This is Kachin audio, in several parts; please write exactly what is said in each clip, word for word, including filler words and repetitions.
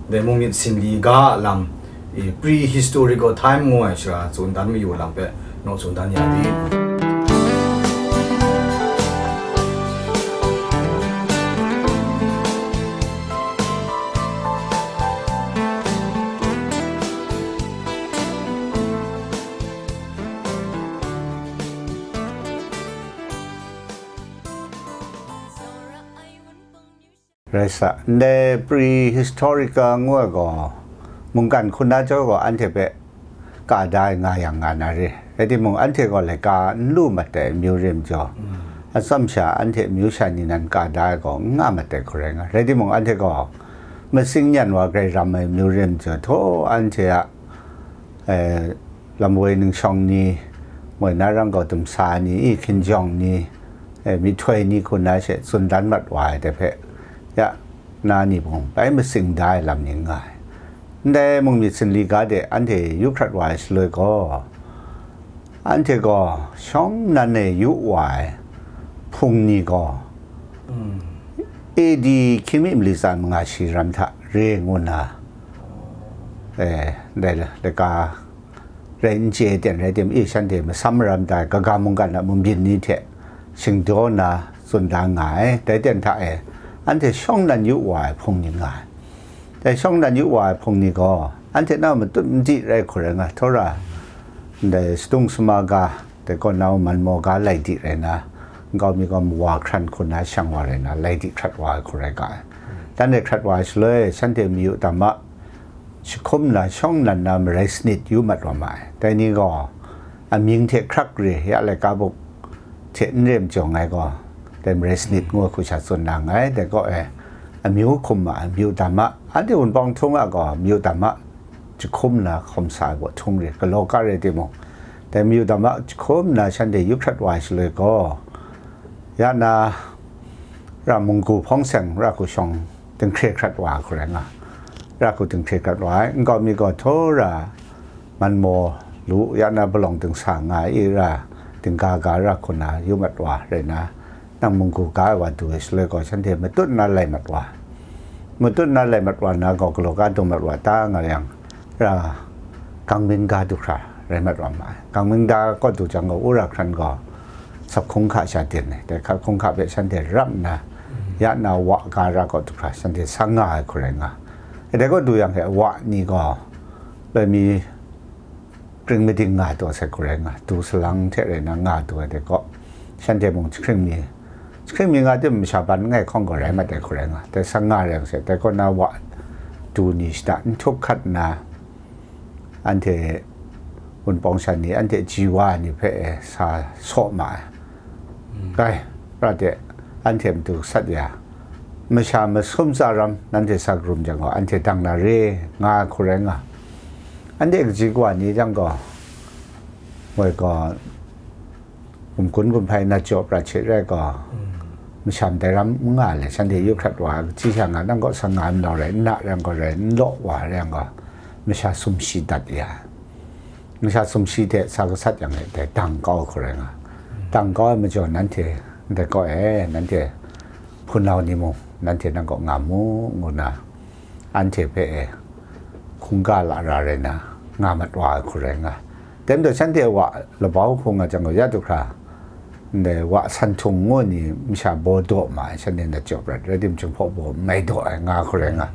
Dai mung myit sinli ga a lam, i, prehistorical time ngu ai shara tsun dan mayu lam hpe naw tsun dan ya di. Rai sa, ndai prehistorica ngu ai gaw, mungkan hkun na chyawm gaw anhte hpe ka da ai nga yang nga na re. Rai timung, anhte gaw laika n lu mat ai amyu re majaw, atsam sha anhte amyu sha ni nan ka da ai gaw n nga mat ai hku rai nga. Rai timung, anhte gaw matsing nyan wa grai ram ai amyu re majaw, htaw anhte a, eh, lamwoi ningshawng ni, moi na rang gau dumsa ni, i hkinjawng ni, eh, myihtoi ni hku na she tsun dan mat wa ai dai hpe, ya na ni mung bai matsing da ai lam ni n nga ai. Ndai mung myit sinli ga de anhte yu hkrat wa ai shaloi gaw, anhte gaw shawng nan e yu wa ai hpung ni gaw, A D hkying mi mali tsa manga shi ram hta re ngu nna, eh, ndai laika rai n chye ten rai tim, i, shanhte masam maram tai, kaga mungkan a mungbyin ni hte shingdaw nna tsun da nga ai. Dai ten hta e, anhte shawng nan yu wa ai hpung ni nga ai. Dai shawng nan yu wa ai hpung ni gaw, anhte na matut madi rai hku rai nga, htaw ra, ndai sadung sama ga, dai kaw na manmaw ga lai di rai na, nkau mi gaw mawa hkran hku na shang wa rai na, lai di hkrat wa ai hku rai ga ai. Dan e hkrat wa ai shaloi, shanhte mayu dam a, jahkum na shawng nan na marai sanit yu mat wa ma ai. Dai ni gaw amying hte hkrak re, ya laika buk hte n rem jawng ai gaw, dai marai sanit ngu ai hku sha tsun na nngai. Dai kaw e amyu hkum ma ai, mayu dam a, anhte Wunpawng htung a gaw mayu dam a, jahkum na hkawm sa ai baw htung re, galaw ka re timung, dai mayu dam a jahkum na shanhte yu hkrat wa ai shaloi gaw, ya na ra munggu hpawng seng ra hku shawng dinghkre hkrat wa ai hku rai nga, ra hku dinghkre hkrat wa ai. Nkau mi gaw htaw ra manmaw lu, ya na palawng dingsa nga ai, i ra dingga ga ra hku na yu mat wa rai na, nang munggu ga ai wa du ai shaloi gaw, shanhte matut na lai mat wa, matut na lai mat wa na gaw, galaw ga dung mat wa ta nga yang, ra gangming ga du hkra rai mat wa ma ai. Gangming ga kaw du jang gaw, wora hkran gaw, sap hkung hka sha den ai, dai hka hkung hka hpe shanhte rap nna, ya na wa ga ra kaw du hkra shanhte sang nga ai hku rai nga. Dai kaw du yang he, wa ni gaw loi mi kring mading nga taw sai hku rai nga, du salang hte rai na nga du ai dai kaw, shanhte mung jahkring mi, jahkring mi nga tim masha ban langai hkawng gaw rai mat ai hku rai nga, dai sang nga rai yang she, dai kaw na wa du ni shada n htup hkat nna, anhte Wunpawng sha ni, anhte ji wa ni hpe e sa saw ma ai. Kai, ra de, anhte matu sat ya, masha masum tsa ram nanhte sa karum jang gaw, anhte dang na re, nga ai hku rai nga. Anhte kaji kawa ni jang gaw, moi gaw, gumgun gumhpai na jaw prat hte rai gaw, masha ndai ram n nga le, shanhte yu hkrat wa ai, kaji sha nga, nang kaw sa nga ai malau rai, n na rai gaw rai, n law wa rai gaw, masha sumshi dat ya. Masha sumshi hte sa gasat yang e, dai dang kau ai hku rai nga. Dang kau ai majaw, nanhte ndai kaw e, nanhte hpunau ni mung, nanhte nang kaw nga mu, ngu nna, anhte hpe e hkungga lara rai na, nga mat wa ai hku rai nga. Dai majaw, shanhte a wa labau hku nga jang gaw, ya du hkra, ndai wa san htung ngu ni masha baw daw ma ai, shanhte nat jaw prat, rai tim, Jinghpaw baw n mai daw ai, nga hku rai nga.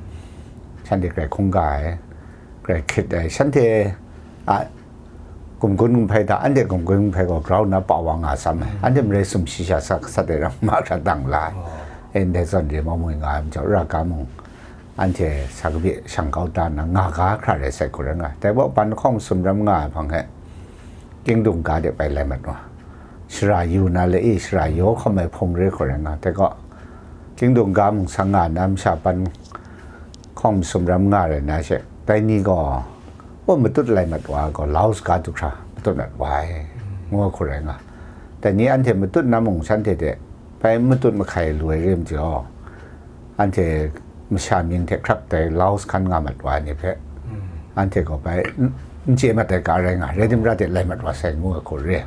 Shanhte grai hkungga ai, grai hkrit ai, shanhte a gumgun gumhpai hta, anhte gumgun gumhpai gaw grau nna pa wa nga sam ai, anhte marai sumshi sha sa gasat ai ram ma hkra dang la ai. E, ndai zawn re mau moi nga ai majaw, ra ga mung, anhte sa kabye shang kau da nna, nga ga hkra rai sai hku rai nga. Dai baw, ban lahkawng masum ram nga ai hpang e, kingdung ga de bai lai mat wa, shara yu na le, i, shara yaw hkawm ai hpung re hku rai nga. Dai gaw, kingdung ga mung sang nga na, masha ban lahkawng masum ram nga rai na she, dai ni gaw, o, matut lai mat wa gaw, Laos ga du hkra matut mat wa ai, ngu ai hku rai nga. Dai ni anhte matut na mung, shanhte hte bai matut mahkai lu ai re majaw, anhte masha mying hte hkrak dai Laos hkan nga mat wa ai ni hpe, anhte gaw bai n, n chye mat ai ga rai nga, rai tim, ra de lai mat wa sai, ngu ai hku re.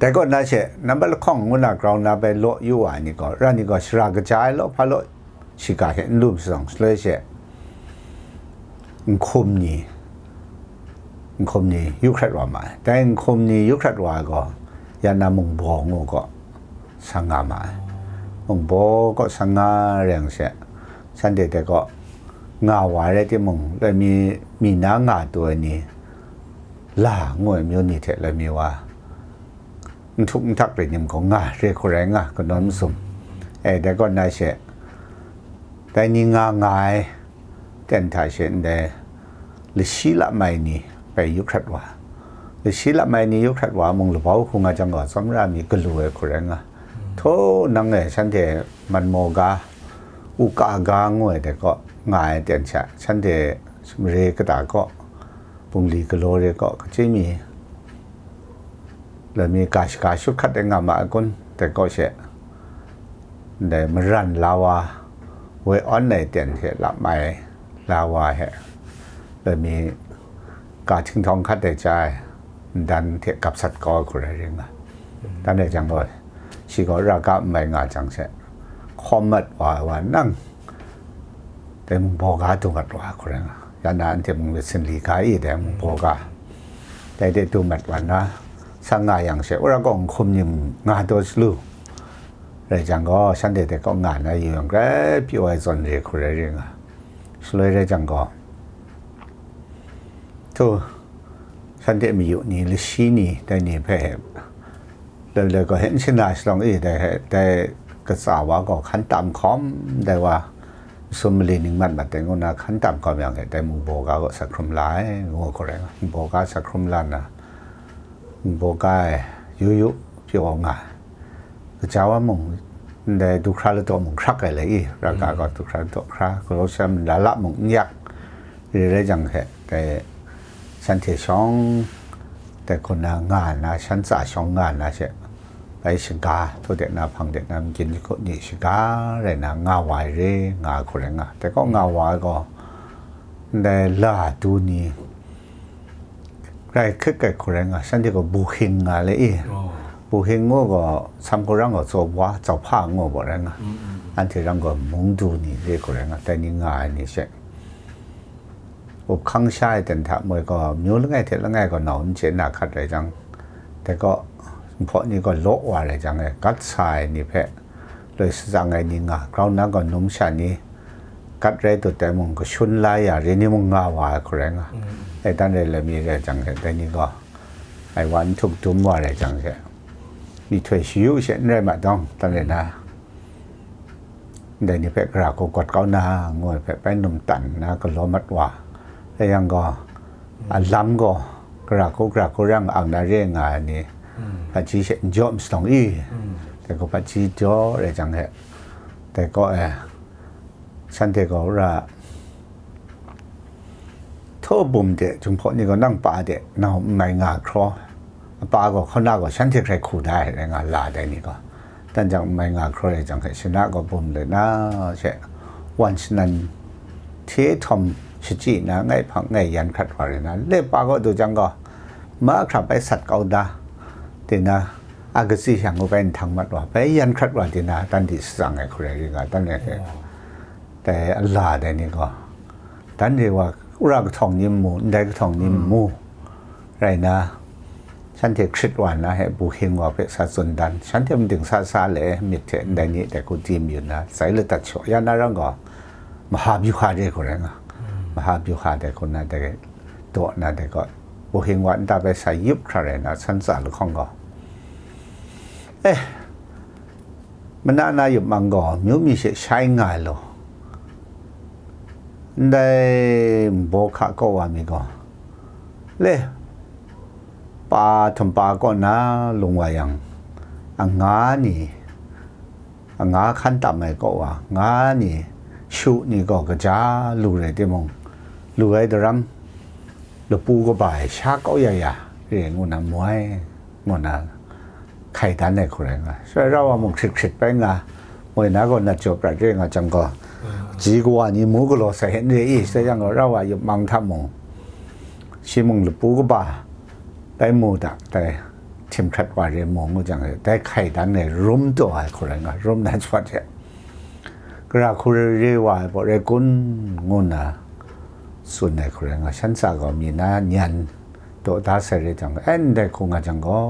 Dai kaw na she, nambat lahkawng ngu na grau na bai law yu wa ai ni gaw, ra ni gaw shara kaja ai law, hpa law, shiga hte n lu mashalawng shaloi she, nhkum ni, nhkum ni yu hkrat wa ma ai. Dai nhkum ni yu hkrat wa ai gaw, ya na mungbaw ngu gaw sa nga ma ai. Mungbaw kaw sa nga reng she, shanhte dai kaw nga wa ai rai timung, loi mi, mi na nga tu ai ni, la ngu ai myu ni hte loi mi wa, n htuk n htak rai nim gaw nga, re hku rai nga, kanawn masum. E, dai kaw na she, dai ni nga nga ai, ten hta she ndai lashi lam ai ni bai yu hkrat wa. Lashi lam ai ni yu hkrat wa mung labau hku nga jang gaw, tsawmra mi galu ai hku rai nga. Thaw nang e shanhte manmaw ga, u ka ga ngu ai dai kaw nga ai ten sha, shanhte sumare kata kaw, bungli galaw re kaw, kachyi mi, loi mi ga shaga shut hkat ai nga ma ai kun, dai kaw she, ndai maran la wa, woi awn ai ten hte lam ai la wa he, loi mi ga htinghtawng hkat ai chya ai, ndan hte gap sat kau ai hku rai ring nga. Dan rai jang gaw, shi gaw ra ga n mai nga jang she, hkawm mat wa ai wa nang, dai mungbaw ga du mat wa ai hku rai nga. Ya na anhte mung lit sin li ga i dai mungbaw ga. Dai de du mat wa na, sa nga yang she, wora gaw nhkum ni nga taw salu. Rai jang gaw, shanhte dai kaw nga na yu yang grai pyaw ai zawn re hku rai ring nga. Shaloi rai jang gaw, htu, shanhte mayu ni, lashi ni, dai ni hpe loi loi gaw hpe n shana shalawng i, dai hpe, dai katsa wa gaw hkan tam hkawm, dai wa masum mali ning mat mat dai ngu na hkan tam hkawm yang hpe, dai mungbaw ga gaw sa hkrum la ai, ngu hku rai nga. Mungbaw ga sa hkrum la nna, mungbaw ga e yu yu pyaw nga ai. Kaja wa mung, ndai du hkra ladaw mung hkrak ai le i, ra ga gaw du hkra ladaw hkra, galaw sha mung, lala mung n yak, re rai jang hte, dai shanhte shawng, dai hku na nga na, shan tsa shawng nga na she, bai shaga, htaw de na, hpang de na, magyin jahku ni shaga rai na, nga wa ai re, nga ai hku rai nga. Dai kaw nga wa ai gaw, ndai la du ni, rai hkrit ai hku rai nga, shanhte gaw buhing nga le i. Buhing ngu gaw, Sam Kaw rang gaw, Tsaw Wa, Tsau Hpa ngu gaw rai nga. Anhte rang gaw, mung du ni re hku rai nga, dai ni nga ai ni she. Up hkang sha ai ten hta moi gaw, myu langai hte langai gaw nau n chye na hkat rai jang, dai gaw, nhpaw ni gaw law wa rai jang e, gat sa ai ni hpe, loi shatsang ai ni nga, grau na gaw numsha ni, gat rai dut ai mung, kashun la ya re ni mung nga wa ai hku rai nga. E, dan rai lami rai jang she, dai ni gaw, ai wa n htuk dum wa rai jang she, myihtoi shayu she n rai ma dawng, dan rai na, ndai ni hpe gara hku gat kau na, ngu ai hpe bai num tan nna galaw mat wa. Rai yang gaw, a lam gaw, gara hku, gara hku rang ang na re nga ai ni, hpaji she n jaw mashalawng i, dai gaw hpaji jaw rai jang he, dai kaw e, shanhte gaw ra, htaw bum de, Jinghpaw ni gaw nang pa de, nau n mai nga hkraw, a pa gaw, hkauna gaw, shanhte hkrai hku da ai rai nga, la dai ni gaw, dan jang n mai nga hkraw rai jang hte, shana gaw bum let na she, wan shanan hte htawm shachyi na, ngai hpang ngai yan hkrat wa rai na, le pa gaw du jang gaw, mahkra bai sat kau da, tina, a katsi shang gaw bai nhtang mat wa, bai yan hkrat wa, tina, dan di shatsang ai hku rai ring nga, dan rai hte, dai a la dai ni gaw, dan re wa, wora kahtawng ni n mu, ndai kahtawng ni n mu, rai na, shanhte hkrit wa nna he buhing wa hpe sa tsun dan, shanhte mating sa sa le myit hte ndai ni dai hku di mayu nna, sai ladat shaw ya na rang gaw, maha byuha re hku rai nga, maha byuha dai hku na dai daw na dai gaw, buhing wa nta bai sa yup hkra rai na, san tsa lahkawng gaw, eh, mana na yup mang gaw, myu mi she shai nga ai law, ndai nbaw hka kaw wa mi gaw, le, pa htum pa kaw na lung wa yang, anga ni, anga hkan tam ai kaw wa, nga ni, shu ni gaw kaja lu rai timung, lu ai daram, lapu kaba e sha kau ya ya re ngu na mu ai, ngu na hkai dan ai hku rai nga. Shaloi rau wa mung hkrit hkrit bai nga, moi na gaw nat jaw prat re nga jang gaw, ji kawa ni mu galaw sai hte n re i, sai jang gaw, rau wa yup mang hta mung, shi mung lapu kaba bai mu da, dai htim hkrat wa re mu ngu jang, dai hkai dan ai rum taw ai hku rai nga, rum na jawt hte, Gara hku re wa ai baw rai kun, ngu nna tsun ai hku rai nga, shan tsa gaw mi na nyan daw da sai re jang, ndai hku nga jang gaw,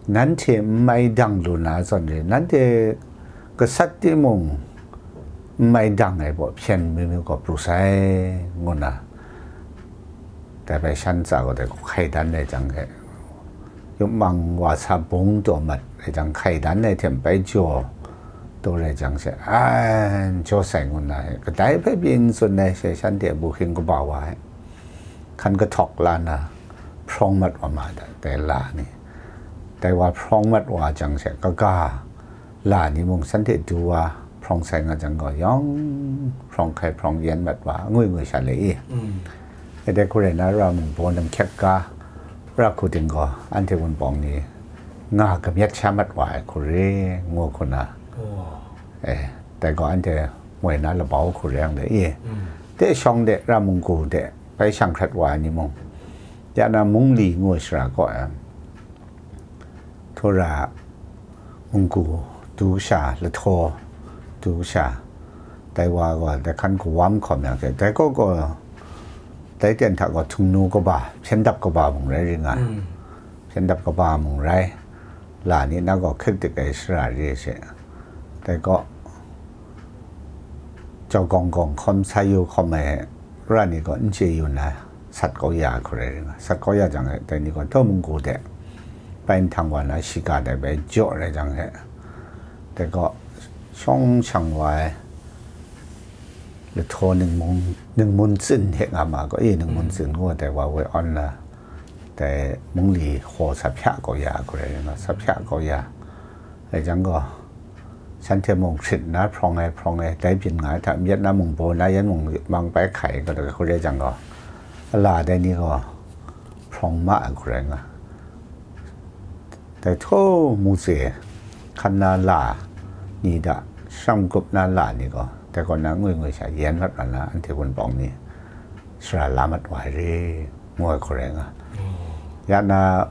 nanhte n mai dang lu na zawn re, nanhte gasat timung n mai dang ai baw hpyen mi mi gaw pru sai, ngu nna dai bai shan tsa gaw dai hku hkai dan ai jang e, yupmang wa sa bung taw mat ai jang, hkai dan ai hte bai jaw taw rai jang she, ai, n jaw sai ngu nna, kadai hpe pyi n tsun ai she, shanhte bu hking kaba wa ai, hkan kahtawk la nna, hprawng mat wa ma ai, dai la ni. Dai wa hprawng mat wa jang she, kaga la ni mung shanhte du wa hprawng sai nga jang gaw, yawng hprawng hkai hprawng yen mat wa, angwi ngwi sha le i. Ede hku rai na, ra mung baw nam hkyet ga, ra hku ting gaw, anhte Wunpawng ni nga kamyet sha mat wa ai hku re, ngu hku na, e, dai gaw anhte moi na labau hku re yang de i. De shawng de, ra munggu de, bai shang hkrat wa ai ni mung, ya na Mungli ngu ai shara kaw ai, Tora munggu du sha, lahtaw du sha, dai wa gaw dai hkan kawam hkawm yang hte, dai kaw gaw, dai ten hta gaw htung nu kaba, hpyen dap kaba mung rai ring nga ai. Hpyen dap kaba mung rai, la ni na gaw hkrik dik ai shara re she, dai kaw, jau gawng gawng hkawm, sa yu hkawm ai ra ni gaw n chye yu na, sat kau ya ai hku rai ring nga, sat kau ya jang e, dai ni gaw daw munggu de bai nhtang wa na, shiga dai bai jaw rai jang e, dai gaw shawng shang wa ai lahtaw ningmung, ningmun tsin hte nga ma gaw, e, ningmun tsin ngu ai dai wa woi awn na, dai Mungli hkaw sa hpya kau ya ai hku rai ring nga, sa hpya kau ya ai jang gaw, shanhte mung hkrit nna hprawng ai, hprawng ai, dai byin nga ai hta, myit na mung baw na, yan mung mang bai hkai, ga da hku re jang gaw, ala dai ni gaw hprawng ma ai hku rai nga. Dai htaw mu tse hkan na la ni da, sham gup na la ni gaw, dai kaw na ngwi ngwi sha yen mat wa na, anhte Wunpawng ni sara la mat wa ai re, ngu ai hku rai nga. Ya na,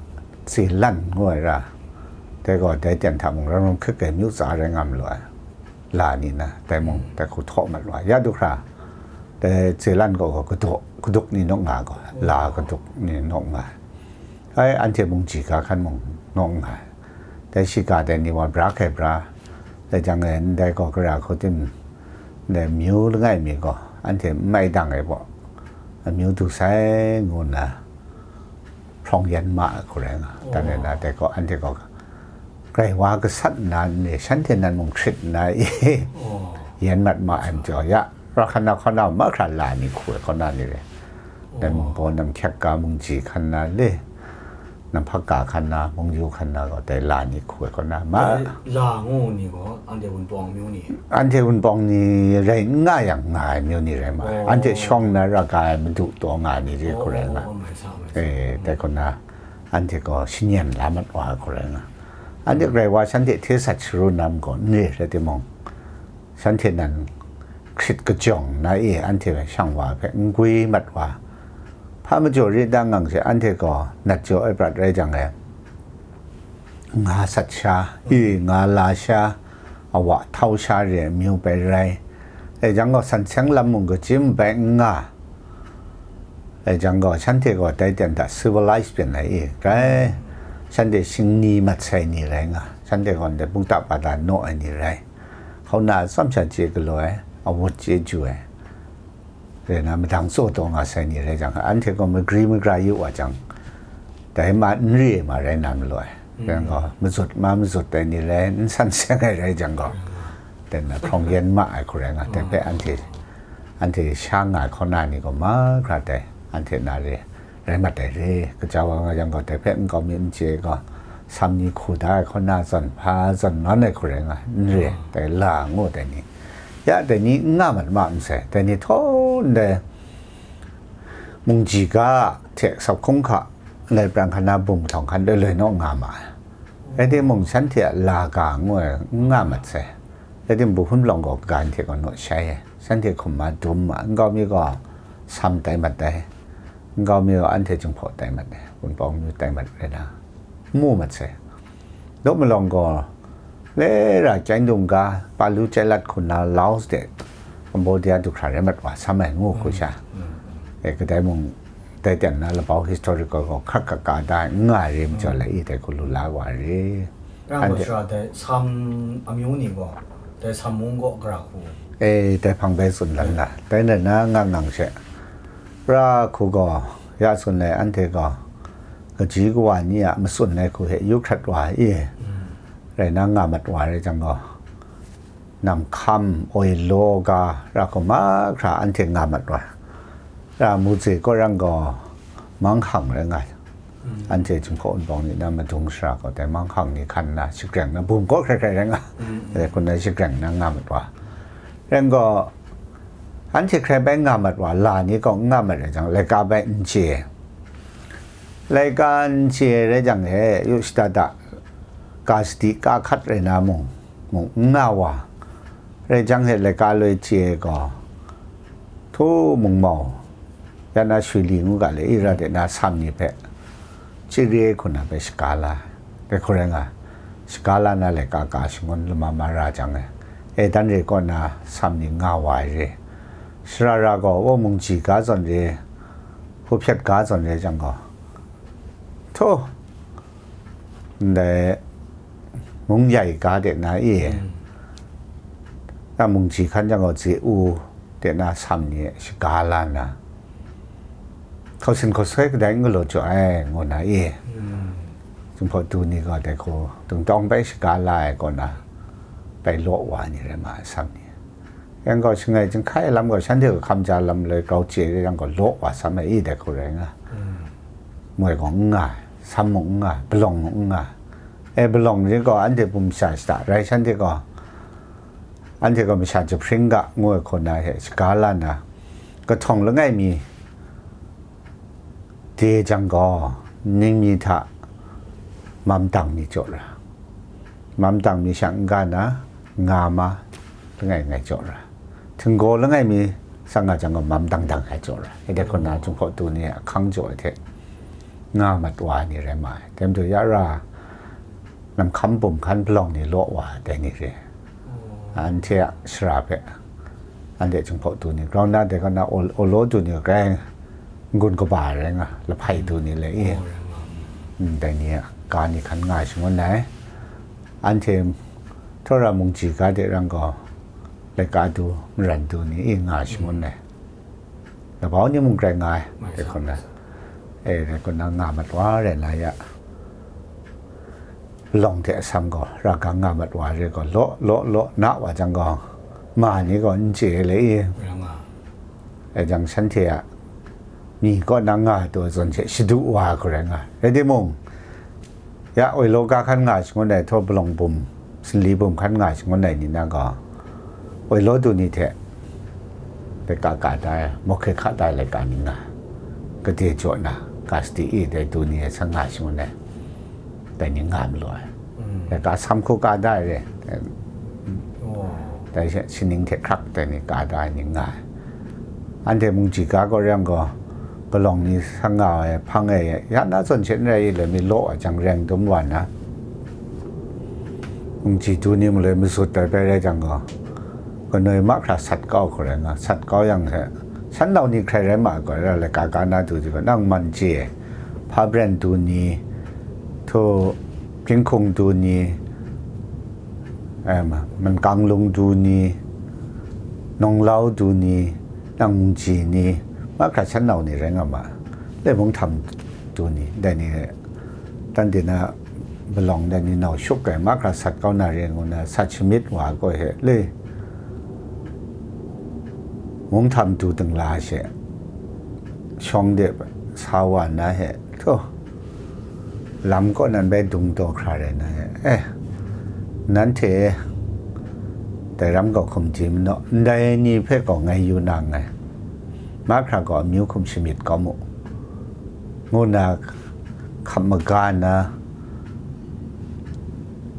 Tselan ngu ai ra, dai gaw dai ten hta mung ram ram hkrit ai myu tsa rai nga malu ai, la ni na, dai mung dai hku htaw mat wa ai. Ya du hkra, dai Tselan gaw gaw kaduk, kaduk ni nawk nga ai gaw, la kaduk ni nawk nga ai. Ai, anhte mung ji ga hkan mung nawk nga ai. Dai shiga dai ni wa bra hkai bra, dai jang e, ndai gaw gara hku tim, ndai myu langai mi gaw, anhte n mai dang ai baw, amyu du sai, ngu nna hprawng yen ma ai hku rai nga. Dan e na, dai gaw, anhte gaw, grai wa gasat nna n re, shanhte nan mung hkrit nna i, yen mat ma ai majaw, ya, ra hkan na hkaw na mahkra la ni hku ai hkaw na ni re, dai mung baw nam hkyet ga, mung ji hkan na le, nam hpak ga hkan na, mung yu hkan na gaw, dai la ni hku ai hkaw na ma. Dai la ngu ni gaw, anhte Wunpawng myu ni? Anhte Wunpawng ni rai n nga yang, nga ai myu ni rai ma ai. Oh. Anhte shawng na ra ga ai madu taw nga ai ni re hku rai nga. Oh, mai sa, mai sa. Eh, dai hku na, anhte gaw shanyen la mat wa ai hku rai nga. Anhte grai wa shanhte hte sat sharu nam gaw n re, rai timung, shanhte nan hkrit kajawng na e, anhte shang wa hpe n gwi mat wa, hpa majaw re da ngang she, anhte gaw nat jaw ai prat rai jang e, nga sat sha, i nga la sha, awa htau sha re ai amyu bai rai. Dai jang gaw, san seng lam mung kachyim bai n nga. Dai jang gaw, shanhte gaw dai ten hta civilized byin ai i, grai, shanhte shingni mat sai ni rai nga, shanhte gaw ndai bungta bata naw ai ni rai, hkauna atsawm sha chye galaw ai, awut chye ju ai, rai na, madang tsaw taw nga sai ni rai jang, anhte gaw magri magra yu wa jang, dai ma n re ai ma rai na malaw ai. Rai gaw, mazut ma mazut ai ni rai, n san seng ai rai jang gaw, dai na hprawng yen ma ai hku rai nga, dai hpe anhte, anhte sha nga ai hkauna ni gaw mahkra dai, anhte na re, rai mat ai re, kaja wa nga yang gaw, dai hpe nkau mi n chye ai gaw, sam ni hku da ai hkauna zawn, hpa zawn nawn ai hku rai nga, n re, dai la ngu dai ni, ya dai ni n nga mat ma masai, dai ni htaw ndai mungji ga hte sap hkung hka, lai pran hkan na bum htawng hkan loi loi naw nga ma ai. Rai timung, shanhte a la ga ngu ai n nga mat sai. Rai timung, bu hpun palawng gaw, kaga ni hte gaw naw shai ai. Shanhte hkum ma dum ma, nkau mi gaw sam tai mat ai, nkau mi gaw anhte Jinghpaw tai mat ai, Wunpawng myu tai mat rai na, n mu mat sai. Daw malawng gaw, le ra chyai dung ga, pa lu chyai lat hku na Laos de Cambodia du hkra rai mat wa sam ai ngu hku sha. E, kadai mung, dai ten na labau historical gaw hkrat hkrat ka da n nga ai re majaw lai i, dai hku lu la wa ai re. Rang Anhte- masha dai Sam amyu ni gaw, dai Sam mung gaw gara hku. E, dai hpang bai tsun lan la. Dai na na nga ngang she. Ra hku gaw, ya tsun ai anhte gaw, kaji kawa ni a matsun ai hku he yu hkrat wa i, rai na nga mat wa ai rai jang gaw, Namhkam, Oilaw ga, ra hku mahkra anhte nga mat wa. Ra Mutse kaw rang gaw, manghkang rai nga. Anhte Jinghpaw Wunpawng ni na madung sara gaw, dai manghkang ni hkan na, shagreng na, bum kaw hkrai hkrai rai nga. Dai hku na shagreng na nga mat wa. Rai gaw, anhte hkrai bai nga mat wa, la ni gaw n nga mat rai jang, laika bai n chye. Laika n chye rai jang he, yu shada da, ka sadi ka hkat rai na mung, mung n nga wa. Rai jang he laika loi chye gaw, htu mungmau, ya na Shuli ngu ga le, i ra de na Sam ni hpe, Chire hku na hpe shaga la ai. Dai hku rai nga, shaga la na laika ka shangun lama ma ra jang e, e dan re kaw na Sam ni nga wa ai re. Sara ra gaw, o, mungji ga zawn re, hpu hpyet ga zawn re jang gaw, htu, ndai mung yai ga de na i, na mungji hkan jang gaw, ze u de na Sam ni e shaga la nna, hkau sin hkau soi kadai n galaw jaw ai, ngu na i, Jinghpaw du ni gaw dai hku dingtawng bai shaga la ai kaw na, bai law wa ai ni rai ma ai, Sam ni. Yang gaw, shangai jinghkai ai lam gaw, shanhte gaw hkam ja lam loi grau chye yang gaw, law wa Sam ai i, dai hku rai nga. Moi gaw n nga ai, Sam mung n nga ai, palawng mung n nga ai. E, palawng ni gaw anhte bum sha shada rai, shanhte gaw, anhte gaw masha jahpring ga ngu ai hku na he shaga la nna, kahtawng langai mi de jang gaw, ningmi hta mam dang mi jaw ra, mam dang mi sha n-ga na, nga ma langai ngai jaw ra, htinggaw langai mi sha nga jang gaw, mam dang dang ai jaw ra, e dai hku na Jinghpaw du ni a hkang jaw ai hte nga mat wa ai ni rai ma ai. Dai majaw ya ra, Namhkam bum hkan palawng ni law wa ai dai ni re. Anhte a sara hpe, anhte Jinghpaw du ni, grau nna dai kaw na, Aw-, Awlaw du ni grai n-gun kaba ai rai nga, lahpai du ni le i, mm, dai ni a ga ni hkan nga ai shangun ai. Anhte Htawra mungji ga de rang gaw, laika du, maran du ni i nga ai shangun ai. Labau ni mung grai nga ai, dai hku na, e, dai hku na nga mat wa rai na ya. Palawng hte Sam gaw, ra ga nga mat wa re gaw, law, law, law, na wa jang gaw, ma ni gaw n chye le i. E jang, shanhte a myi kaw na nga ai taw zawn hte shadu wa ai hku rai nga ai. Rai timung, ya, Oilaw ga hkan nga ai shangun ai, htaw palawng bum, sanli bum hkan nga ai shangun ai ni na gaw, Oilaw du ni hte laika ka da ai, mawhke hka da ai laika ni nga ai. Gade jaw na, ka sadi e dai du ni ai san nga ai shangun ai, dai ni nga ai malaw ai. Laika Sam hku ka da ai re. Dai she, sining hte hkrak dai ni ka da ai ni nga ai. Anhte mungji ga gaw rai yang gaw, palawng ni san nga ai hpang e, ya na zawn she n rai i, loi mi law ai jang reng dum wa nna, mungji du ni maloi mazut ai bai rai jang gaw, kanoi mahkra sat kau hku rai nga, sat kau yang she, shan nau ni hkrai rai ma ai gaw, rai laika ka na du ji gaw, nang man chye, Hpa Bren du ni, htaw, Jinghkung du ni, em, Mankanglung du ni, Nawnglau du ni, Nangji ni, mahkra shan nau ni rai nga ma, le Mungtham du ni, dai ni, dan de na palawng dai ni nau shuk ai, mahkra sat kau na re ngu na, sat shamyit wa ai gaw he, le Mungtham du dingla she, shawng de sa wa na he, htaw, lam kaw nan bai dung taw hkra rai na he, eh, nanhte dai ram gaw hkum di manaw, ndai ni hpe gaw ngai yu na nngai, mahkra gaw amyu hkum shamyit kau mu, ngu na hkap maga nna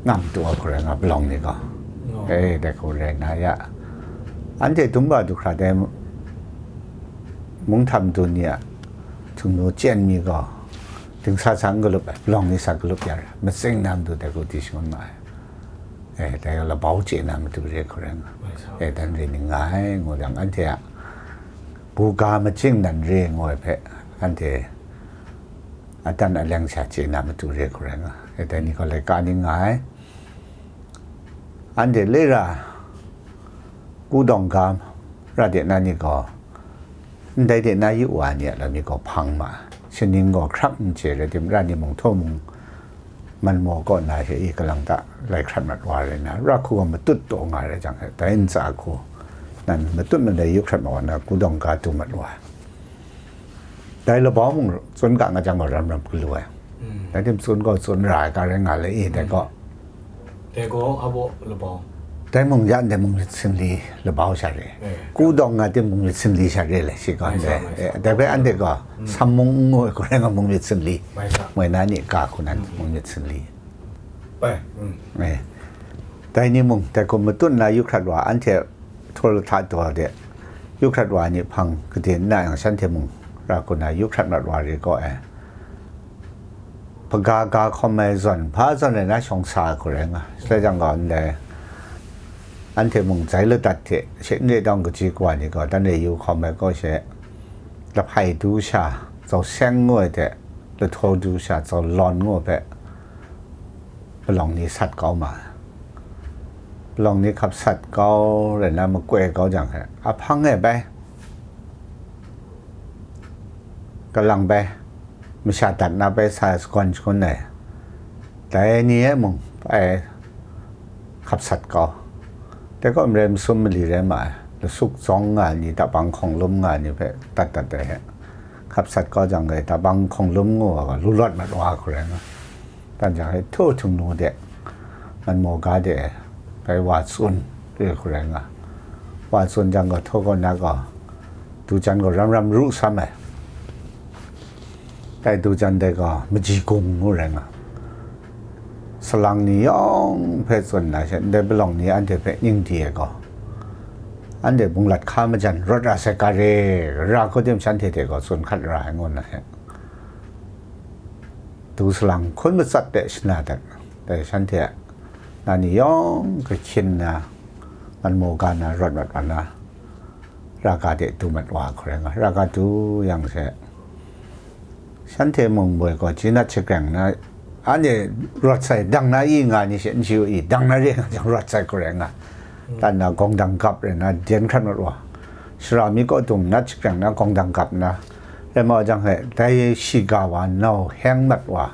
ngam taw hku rai nga, palawng ni gaw. Oh. Eh, dai hku rai na ya. Anhte dum wa du hkra dai Mungtham du ni a htingnu chyen mi gaw, dingsa sa n galup ai, palawng ni sa galup ya ra, matsing na matu dai hku di shangun ma ai. Eh, dai labau chye na matu re hku rai nga. Mai sa. Eh, dan re ni nga ai, ngu yang anhte a buga machying nan re ngu ai hpe, anhte adan aleng sha chye na matu re hku rai nga. Eh, dai ni gaw laika ni nga ai. Anhte lera, kudawng ga ra de na ni gaw, ndai de na yu wa ni a lam mi gaw hpang ma ai. Shaning gaw hkrap n chye rai tim, ra ni mung htaw mung, man maw kaw na she i kalang ta lai hkrat mat wa rai na, ra hku gaw matut taw nga rai jang he, dai ntsa hku nan matut madai yu hkrat mat wa na, kudawng ga du mat wa ai. Dai labau mung tsun ga nga jang gaw ram ram galu ai. Mm. Dai tim tsun gaw tsun ra ai ga rai nga le i, dai gaw. Dai gaw a baw labau. Dai mung yan dai mung myit sinli labau sha re. Eh. Kudawng nga tim mung myit sinli sha re le, shi gaw Mai sa, ndai. Mai sa. Eh, dai bai anhte gaw, Mm. Sam mung n ngu ai, hku rai nga mung myit sinli. Mai sa. Moi na ni ga hku nan Mm. mung myit sinli. Bai. Mm. Eh. Dai ni mung, dai hku matut na yu hkrat wa, anhte htaw lahta daw de, yu hkrat wa ni hpang gade n na yang, shanhte mung ra hku na yu hkrat mat wa re gaw e. Hpaga ga hkawm ai zawn, hpa zawn rai na shawng sa ai hku rai nga. Shaloi jang gaw ndai, anhte mung zai ladat hte, she n re dawng kaji kawa ni gaw, dan re yu hkawm ai gaw she, lahpai du sha, zau seng ngu ai hte, lahtaw du sha, zau lawn ngu ai hpe, palawng ni sat kau ma ai. Palawng ni hkap sat kau rai na, makoi kau jang hte, ahpang e bai, kalang bai, masha dat na bai sa shakawn shangun ai, dai ni e mung bai hkap sat kau. Dai gaw marai masum mali rai ma ai, lasuk zawng nga ai ni, dabang hkawng lum nga ai ni hpe dat dat ai hte, hkap sat kau jang, dai dabang hkawng lum ngu ai gaw lu lawt mat wa ai hku rai nga. Dan jang e, htaw htingnu de, man maw ga de, bai wa tsun re hku rai nga. Wa tsun jang gaw, htaw gaw na gaw, dujan gaw ram ram ru sam ai. Dai dujan dai gaw, maji gung ngu rai nga. Salang ni yawng hpe tsun na she, ndai palawng ni anhte hpe ning di ai gaw, anhte bunglat hka majan rawt ra sai ga re, ra hku tim shanhte hte gaw tsun hkat ra ai ngu na he. Du salang hkun matsat de shana dat, dai shanhte a na ni yawng kahkyin na, man maw ga na, rawt mat wa na, raga de du mat wa hku rai nga. Raga du yang she, shanhte mung moi gaw, ji nat shagreng na, anhte rawt sai, dang na i nga ni she n chyu i, dang na re nga jang rawt sai hku rai nga. Tan na gawng dang gap rai na, den hkrat mat wa. Sara mi kaw dung nat shagreng na, gawng dang gap na, rai ma jang he, dai shiga wa nau heng mat wa,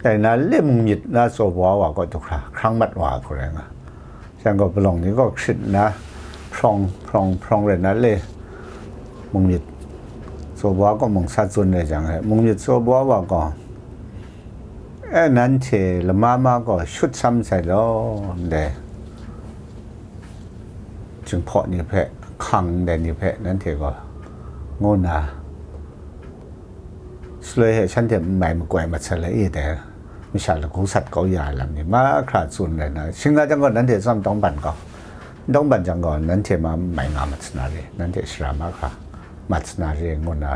dai na le mung myit na tsaw baw wa kaw du hkra hkrang mat wa hku rai nga. Shan gaw palawng ni gaw hkrit nna, hprawng, hprawng, hprawng rai na le, mung myit tsaw baw kaw mung sa tsun rai jang he, mung myit tsaw baw wa gaw, e, nanhte lama ma gaw shut sam sai law, ndai Jinghpaw ni hpe, hkang ndai ni hpe, nanhte gaw, ngu nna, shaloi he shanhte n mai makoi mat sai le, i dai masha lagu sat kau ya ai lam ni mahkra tsun rai na, shing nga jang gaw, nanhte tsawm tawngban gaw, tawngban jang gaw, nanhte ma n mai nga mat sa na re, nanhte shara mahkra mat sa na re, ngu nna,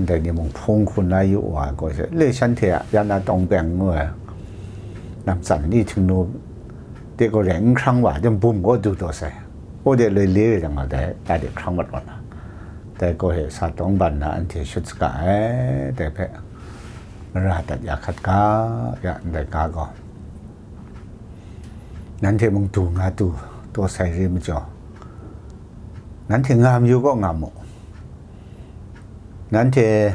ndai ni mung hpung hku na yu wa ai gaw she, le shanhte a ya na tawng beng ngu ai, namtsan ni htingnu de gaw rai n hkrang wa, dai bum gaw du taw sai, o de loi le jang gaw dai, dai de hkrang mat wa na, dai gaw he sa tawngban na anhte shut saga ai, dai hpe mara dat ya hkat ga, ya ndai ga gaw, nanhte mung du nga du, taw sai re majaw, nanhte nga mayu kaw nga mu. Nanhte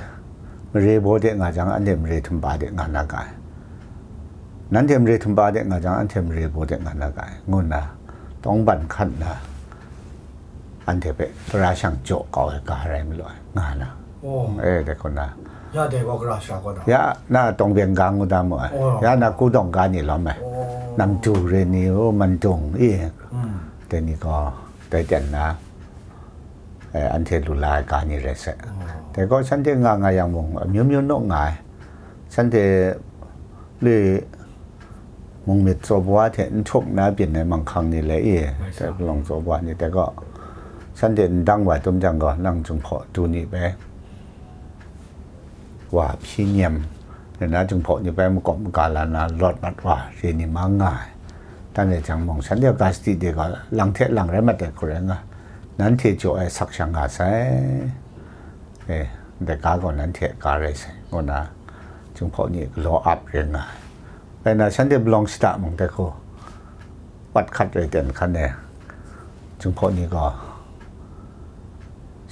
mare baw de nga jang, anhte mare htumba de nga na ga ai. Nanhte mare htumba de nga jang, anhte mare baw de nga na ga ai, ngu nna tawngban hkan nna, anhte hpe tara shang jaw kau ai ga rai malu ai, nga na. Oh. E, dai hku na. Ya dai gaw gara sha gaw na. Ya na tawng beng ga ngu da mu ai. Oh. Ya na kudawng ga ni lawm ai. Oh. Namdu re ni, o, mandung i. Mm. Dai ni gaw, dai ten na, e, anhte lu la ai ga ni rai sai. Oh. Dai gaw shanhte nga nga yang mung, amyu myu naw nga ai. Shanhte le mung myit tsaw baw hte n htuk na byin ai manghkang ni le i, Mai sa. Dai palawng tsaw baw ni dai gaw, shanhte n dang wa tum jang gaw, nang Jinghpaw du ni bai wa hpyi nyem, rai na Jinghpaw ni bai makawp maga la na lawt mat wa re ni ma nga ai. Dan rai jang mung, shanhte ga sadi de ga, lang hte lang rai mat ai hku rai nga, nanhte jaw ai sak shang nga sai. E, ndai ga gaw nanhte ga rai sai, ngu na, Jinghpaw ni galaw ap ring nga ai. Rai na, shanhte palawng shada mung dai hku, wat hkat rai ten hkan e, Jinghpaw ni gaw,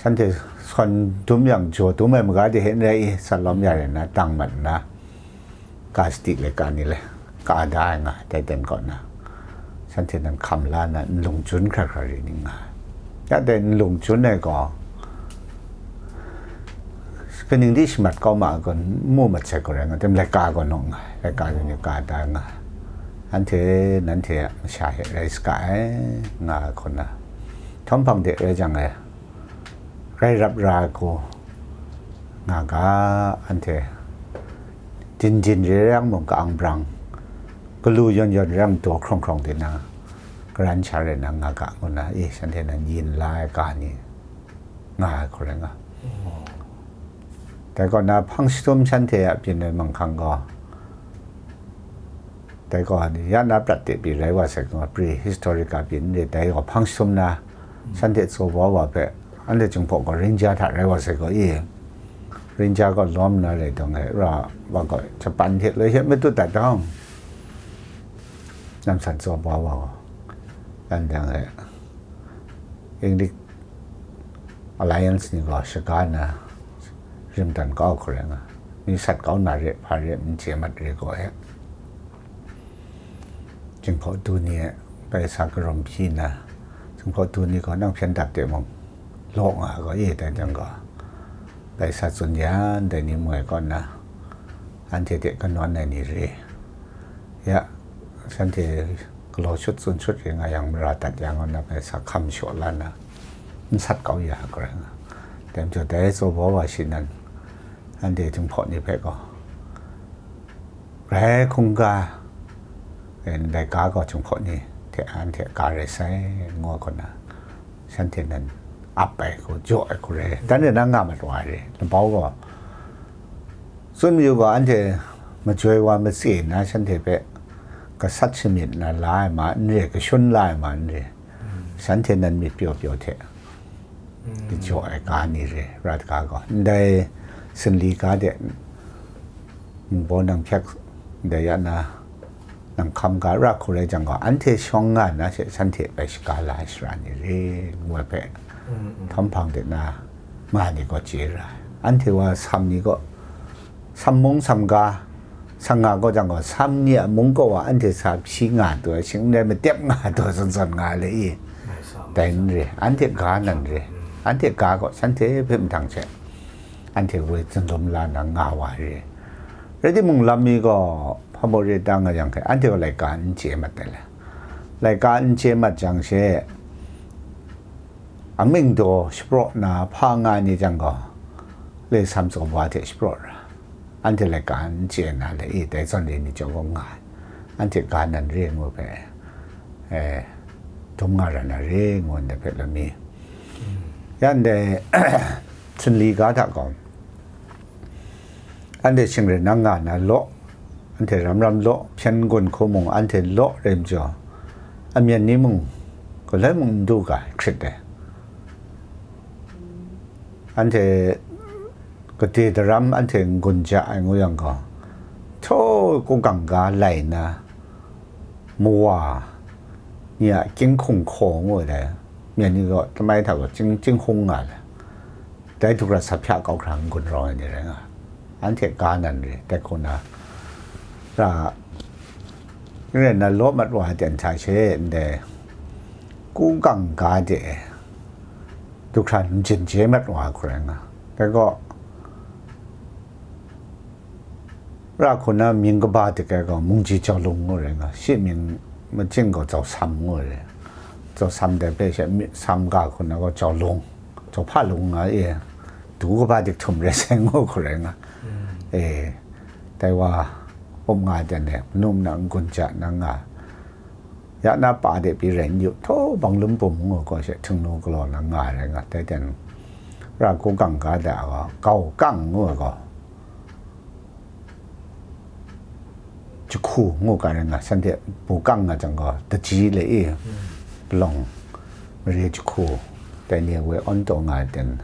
shanhte sawn dum yang, jaw dum ai maga de hte n rai i, sat lawm ya rai nna, tang mat nna, ga sadi laika ni le, ka da ai nga ai, dai ten kaw na, shanhte nan hkam la na, nlung jun hkra hkra ri ning nga ai. Ya dai nlung jun ai gaw, kaning di shamat kau ma ai gaw, n mu mat sai gaw rai nga, tem laika gaw nawng nga ai, laika ni ka da nga ai. Anhte, nanhte a masha hte rai saga ai, nga ai hku na, htawm hpang de rai jang e, rai rap ra ai hku nga ga, anhte din din re yang mung ka-ang brang, galu yawn yawn re yang daw hkrawng hkrawng de na, karan sha rai na nga ga, ngu na, e, shanhte nan yin la ai ga ni nga ai hku rai nga. Dai kaw na, hpang jahtum shanhte a byin ai manghkang gaw, dai gaw ya na prat de pyi rai wa sai gaw, prehistoric a byin de, dai gaw hpang jahtum na, shanhte tsaw baw wa hpe, anhte Jinghpaw gaw Rinja hta rai wa sai gaw i, Rinja gaw lawm nna rai dawng e, ra wa gaw Japan hte loi hte matut dat dawng, namsan tsaw baw wa gaw, yan dang e, English Alliance ni gaw shaga na rim dan kau hku rai nga, mi sat kau na re, hpa re, n chye mat re gaw e, Jinghpaw du ni e bai sa karum hpyi nna, Jinghpaw du ni gaw nang hpyen dap de mung, law nga ai gaw, e, dai jang gaw, bai sa tsun ya, ndai ni moi kaw nna, anhte hte kanawn ai ni re, ya, shanhte galaw shut tsun shut re nga yang, mara dat ya, ngu na, bai sa hkam shaw la nna, n sat kau ya ai hku rai nga. Dai majaw, dai tsaw baw wa shi nan, anhte Jinghpaw ni hpe gaw, grai hkungga, e, ndai ga gaw Jinghpaw ni hte anhte ga rai sai, ngu ai hku na, shanhte nan ap ai hku, jaw ai hku rai, dan re na nga mat wa ai re, labau gaw, tsun mayu gaw, anhte majoi wa matse nna, shanhte hpe gasat shamyit na la ai ma n re, kashun la ai ma n re, shanhte nan myit pyaw pyaw hte, di jaw ai ga ni re, ra ga gaw, ndai Sinli ga de, ningbaw nang hpyak, ndai ya na, nang hkam ga ra hku rai jang gaw, anhte shawng nga nna she, shanhte bai shaga la ai shara ni re, ngu ai hpe, htawm hpang de na ma ni gaw chye ra ai. Anhte wa sam ni gaw, sam mung sam ga, sam nga gaw jang gaw, sam ni a mung kaw wa anhte sa hpyi nga taw, shing n rai matep nga taw, zawn zawn nga ai le i, dai n re, anhte ga nan re, anhte ga gaw shanhte hpe mahtang hte, anhte woi zunlum la na nga wa ai re. Rai timung, lam mi gaw hpa baw re ta nga yang hte, anhte gaw laika n chye mat ai le, laika n chye mat jang she, amying daw shapraw na hpa nga ai ni jang gaw, le sam tsaw wa hte shapraw ra, anhte laika n chye na le i, dai zawn re ni chyawm gaw nga ai, anhte ga nan re ngu hpe, e, dum nga ra na re ngu ndai hpe lami. Ya ndai Sinli ga hta gaw, anhte shingren na nga na law, anhte ram ram law, hpyen n-gun hku mung anhte law rai majaw, amyen ni mung galoi mung n du ga ai hkrit ai. Anhte gade daram anhte n-gun ja ai ngu yang gaw, htaw kungkang ga lai nna, mawa ni a chyinghkung hkaw ngu ai, myen ni gaw tamai hta gaw chying, chyinghkung nga ai, dai du hkra sa hpya kau hkra n-gun rawng ai ni rai nga ai. Anhte ga nan re, dai hku na, ra, n rai nna, law mat wa ai ten hta she ndai kungkang ga de du hkra n jin je mat wa ai hku rai nga ai. Dai gaw, ra hku na mying kaba dik ai gaw, Mungji Jawlung ngu rai nga, shi mying machying gaw Jawsam ngu ai. Jawsam dai hpe she, mi-, Sam ga hku na gaw Jawlung, Jawhpa lung nga e, du kaba dik htum rai sai ngu hku rai nga. E, dai wa up nga ai ten e, manu muna n-gun ja na nga, ya na pa de pyi rai n yu, htaw Banglum Bum ngu gaw she, Htingnu galaw na nga ai rai nga, dai ten, ra kungkang ga da gaw, Gau Kang ngu ai gaw, jahku ngu ga rai nga, shanhte bu kang nga jang gaw, daji le i, palawng mare jahku, dai ni woi awn taw nga ai ten,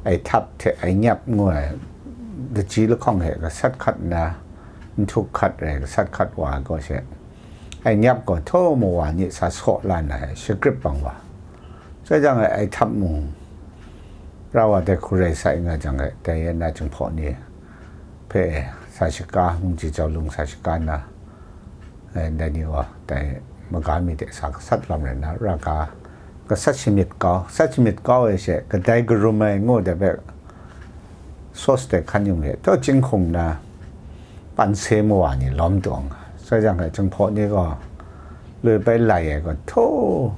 ai htap hte ai nyap ngu ai, daji lahkawng hte gasat hkat nna, nhtuk hkat rai gasat hkat wa ai gaw she, ai nyap gaw htaw mawa ni sa saw la na ai, shagrip bang wa. Sai jang ai, ai htap mung, ra wa dai hku rai sai nga jang ai, dai yan na Jinghpaw ni hpe sa shaka, Mungji Jau Lung sa shaka na, eh, dai ni gaw, dai maga mi de sa gasat lawm rai na, ra ga, gasat shamyit kau, sat shamyit kau ai she, kadai karum ai ngu dai hpe, sauce dai hkan yung e, taw jinghkung na, panse mawa ni lawm taw nga. Sai jang ai, Jinghpaw ni gaw, loi bai lai ai gaw, htaw,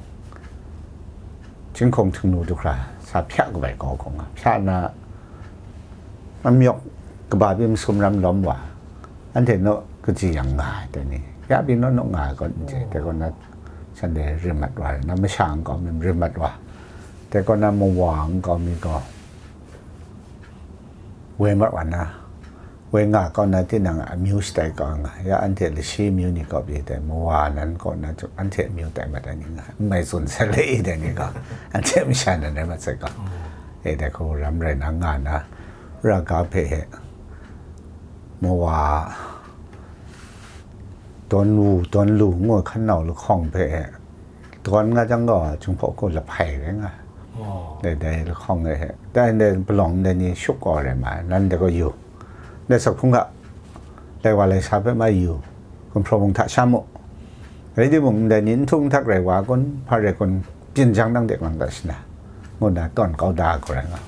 jinghkung htingnu du hkra, sa hpya kabai kau hkung nga. Hpya na, amyawk kaba byin sumram lawm wa, anhte naw kaji yang nga ai dai ni, ya byin naw naw nga ai gaw n chye, dai gaw na, shanhte rim mat wa, na masha nkau mi rim mat wa, dai gaw na mawa nkau mi gaw, woi mat wa na, woi nga kau na, tinang amyu shatai kau nga, ya anhte lashi amyu ni kaw pyi dai, mawa nan kaw na, anhte amyu tai mat ai ni nga, n mai tsun sai le i dai ni gaw, anhte masha nan rai mat sai gaw, e dai hku ram rai na nga na, ra ga hpe he, mawa, dawn wu, dawn lu ngu ai hkan nau lahkawng hpe he, dawn nga jang gaw, Jinghpaw hku lahpai rai nga. Dai, dai lahkawng e he, dai, dai palawng dai ni shuk kau rai ma ai, nan dai gaw yu, dai sak hpung ga, lai wa lai sa hpe ma yu, gumhpraw mung hta sha mu, rai timung, ndai ni n htuk n htak rai wa kun, hpa rai kun, byin jang nang de ngang da shana, ngu nna tawn kau da ai hku rai nga.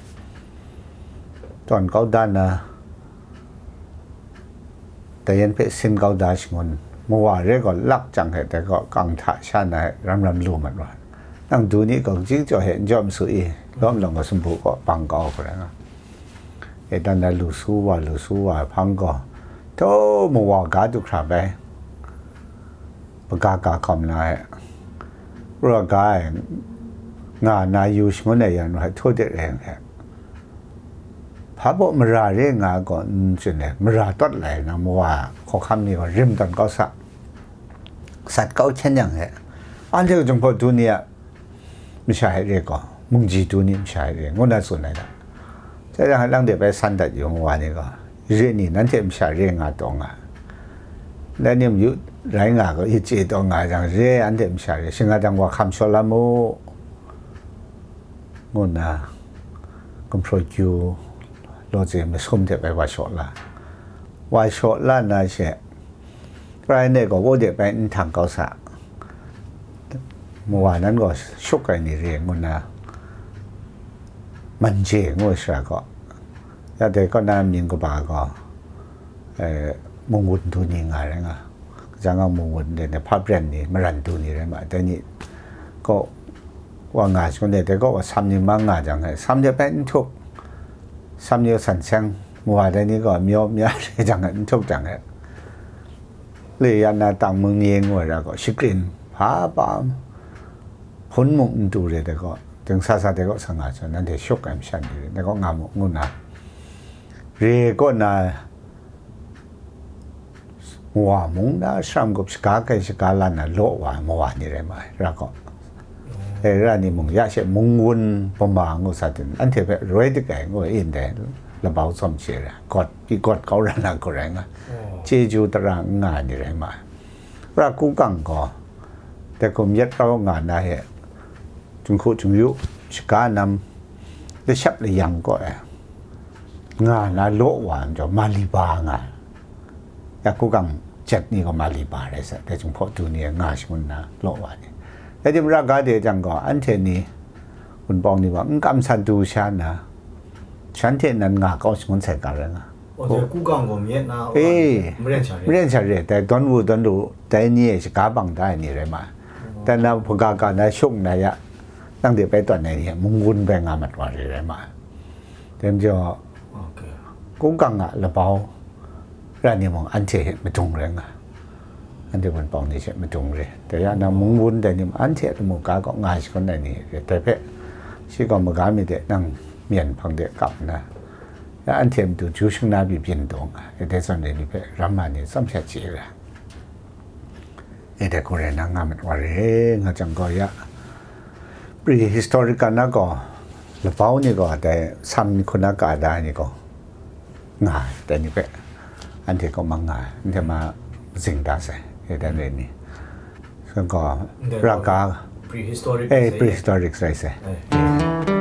Tawn kau da na, dai yan hpe sin kau da shangun, mawa re gaw lak jang he, dai gaw kang hta sha na he ram ram lu mat wa. Nang du ni gaw, kaji jaw he n jaw masu i, lawm lawng gaw sumpu gaw bang kau hku rai nga. E dan na lu su wa, lu su wa ai hpang gaw, htaw mawa ga du hkra bai, hpaga ga hkawm na e, ra ga e, nga na yu shangun ai yan hpe htaw de rai ai. Hpa baw mara re nga ai gaw n tsun ai, mara tawt lai na mawa hkawhkam ni gaw rim tawn kau sa, sat kau hkyen yang he, anhte Jinghpaw du ni a masha hte re gaw, mungji du ni masha hte re, ngu na tsun ai ga. Sai jang, lang de bai san dat yu, mawa ni gaw, re ni nanhte masha re nga taw nga, dai ni mayu rai nga gaw, yit chye taw nga jang, re anhte masha re, shing nga jang wa hkam shaw la mu, ngu nna, gumhpraw kyu lawze masum hte bai wa shaw la, wa shaw la na she, rai ne gaw, wo de bai n htang kau sa, mawa nan gaw shuk ai ni re ngu nna, manje ngu ai shara gaw, ya dai kaw na mying kaba gaw, eh, munggun du ni nga rai nga, kajang a munggun de ne hpa bren ni, maran du ni rai ma, dai ni kaw wa nga shangun de, dai kaw wa sam ni mang nga jang, eh, sam de bai n htuk, sam ni san seng, mawa dai ni gaw amyaw mya re jang, eh, n htuk jang, eh, le ya na tang mung ni ngu ai ra gaw, shagrin hpa pa, hpun mung n du re dai gaw, dingsa sa dai gaw sa nga shangun, nanhte shuk ai masha ni re, dai gaw nga mu, ngu nna, re kaw na, mawa mung na, sharam gup shaga kai shaga la na law wa ai mawa ni rai ma ai, ra gaw. E, ra ni mung ya she munggun pama ngu sa tin, anhte hpe roi dik ai ngu in dai, labau tsawm chye ra, gawt, i gawt kau ra na gaw rai nga, chyeju tara n nga ai ni rai ma ai. Ra ku kang gaw, dai hkum yet rau nga na he, Jinghku Jingyu shaga nam lashap layang kaw e nga na law wa ai majaw, Maliba nga ai. Ya ku kang jet ni gaw Maliba rai sa, dai Jinghpaw du ni e nga shangun na law wa ni. Rai timung, ra ga de jang gaw, anhte ni, wunpawng ni wa n kamsan du sha na, shanhte nan nga kau shangun sai ga rai nga. 哦，对，故港我们那， Eh, 没人抢人。 Maren sha re, dai dawn wu dawn lu, dai ni e shaga bang da ai ni rai ma ai. Dai na hpaga ga na shung na ya, nang de bai tawn ai ni, munggun bai nga mat wa re rai ma ai. Dai majaw, ，OK， ku kang a labau ra ni mung, anhte hte madung rai nga ai. Anhte wunpawng ni hte madung re. Dai ya na munggun dai ni mung, anhte lamu ga kaw nga shangun ai ni re. Dai hpe, shi gaw maga mi de nang myen hpang de kap nna, ya anhte matu ju shing na byin byin taw nga ai, dai zawn dai ni hpe ram ma ni tsawm sha chye ra. E dai hku rai na nga mat wa re nga jang gaw ya, prehistoric ka na gaw, labau ni gaw dai sam ni hku na ka da ai ni gaw nga ai, dai ni hpe anhte kaw mang nga ai, anhte ma zing da sai, e dai rai ni. So gaw, ndai raga, prehistoric eh, prehistoric rai sai. Eh.